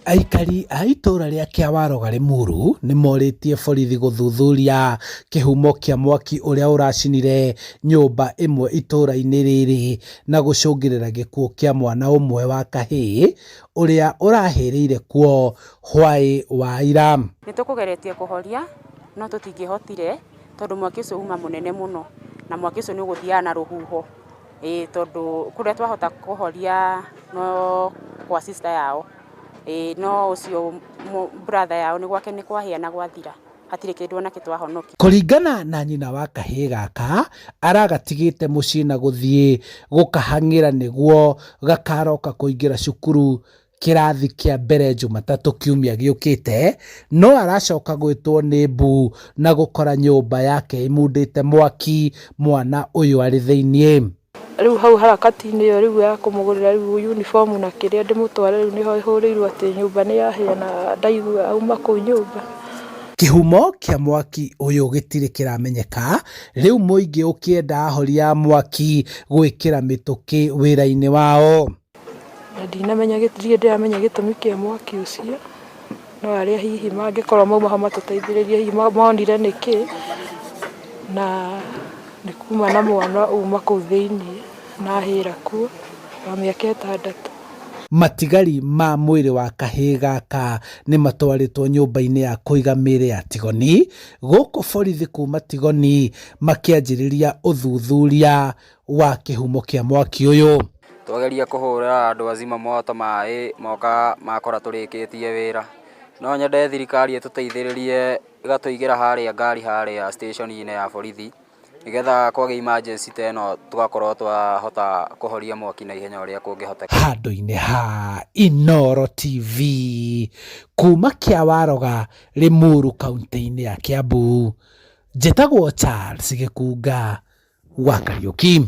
Aikari a itũra rĩa Kĩawaroga Limuru nĩmorĩtie borithi gũthuthuria kĩhumo kĩa mwaki ũrĩa ũracinire nyũmba ĩmwe itũra-inĩ rĩrĩ na gũcũngĩrĩra gĩkuũ kĩa mwana ũmwe wa kahĩĩ ũrĩa ũrahĩrĩire kuo hwaĩ wa ira. Nĩ tũkũgeretie kũhoria no tũtingĩhotire tondũ mwaki ũcio uma mũnene mũno na mwaki ũcio nĩ ũgũthiaga na rũhuho. Ĩĩ tondũ kũrĩa twahota kũhoria no kwa sister yao. Ĩĩ no ũcio brother yao nĩ gwake nĩ kwahĩa na gwathira, hatirĩ kĩndũ onakĩ twahonokia. Kũringana na nyina wa kahĩĩ gaka, aragatigĩte mũciĩ na gũthiĩ gũkahang'ĩra nĩguo gakaroka kũingĩra cukuru kĩrathi kĩa mbere Jumatatũ kiumia gĩũkĩte, no aracoka gwĩtwo nĩ mbu na gũkora nyũmba yake ĩmundĩte mwaki mwana ũyũ arĩ thĩiniĩ. Rĩu hau harakati-inĩ ĩyo rĩu ya kũmũgũrĩra rĩu uniform na kĩrĩa ndĩmũtware rĩu nĩho hũrĩirwo atĩ nyũmba nĩ yahĩa na ndaigua auma kũu nyũmba. Kĩhumo kĩa mwaki ũyũ gĩtirĩ kĩramenyeka, rĩu mũingĩ ũkĩenda ahoria a mwaki gwĩkĩra mĩtũkĩ wĩra-inĩ wao. Na ndinamenya, ndirĩ ndĩramenya gĩtũmi kĩa mwaki ũcio, no arĩa hihi mangĩkorwo mauma ho matũteithĩrĩrie hihi monire nĩkĩ, na nĩ kuma na mwana uma kũu thĩiniĩ na ahĩra kuo wa mĩaka 6. Matigari ma mwĩrĩ wa kahĩĩ gaka nĩ matwarĩtwo nyũmba-inĩ ya kũiga mĩĩrĩ ya Tigoni, gũkũ borithi kuma Tigoni makĩanjĩrĩria ũthuthuria wa kĩhumo kĩa mwaki ũyũ. Twageria kũhũrĩra andũ a moto maĩ moka makora tũrĩkĩtie wĩra. No nyende thirikari ĩtũteithĩrĩrie ĩgatũigĩra harĩa ngari harĩa station-inĩ ya borithi nĩgetha kwagĩa emergency ta ĩno tũgakorwo twahota kũhoria mwaki na ihenya ũrĩa kũngĩhoteka. Handũ-inĩ ha Inooro TV kuma Kĩawaroga, Limuru kaunti-inĩ ya Kiambu, njĩtagwo Charles Gĩkunga wa Kariũki.